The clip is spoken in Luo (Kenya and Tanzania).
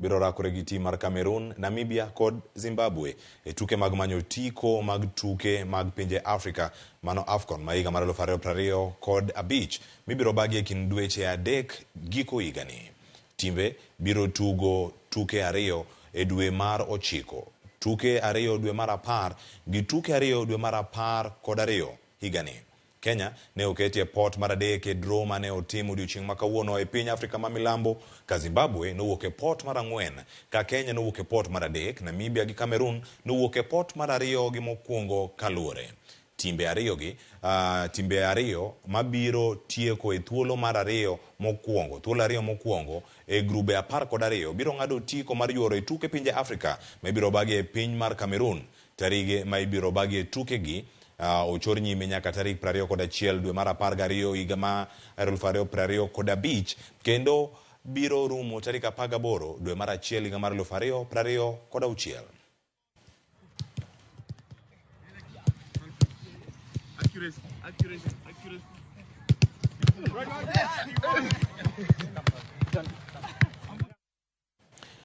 Biro rakore gi tim mar Cameroon, Namibia kod Zimbabwe e tuke mag manyo otiko mag tuke mag pinje Afrika mano AFCON ma higa mar 2025 mibiro bagi e kind dweche 3 giko higani. Timbe biro tugo tuke 2 e dwe mar 9, tuke 2 dwe mar 10 gi tuke 2 dwe mar 12 higani. Kenya ne oketi e pot mar 3 e draw mane otim odiochieng' ma kawuono e piny Afrika ma Milambo ka Zimbabwe nowuok e pot mar 4, ka Kenya nowuok e pot mar 3, Namibia gi Cameroon nowuok e pot mar 2 gi mokwongo kaluwore. Timbe ariyogi, timbe ariyo mabiro tieko e thuolo mar 2 mokwongo, thuolo 2 mokwongo e grube 12 biro ng'ado otiko mar yuoro e tuke pinje Afrika ma ibiro bagi e piny mar Cameroon. Tarige ma ibiro bagie tukegi ochor nyime nyaka tarik 21 dwe mar 12 higa mar 2025 kendo biro rumo tarik 18 dwe mar 1 higa mar 2026. Accuracy, accuracy, accuracy.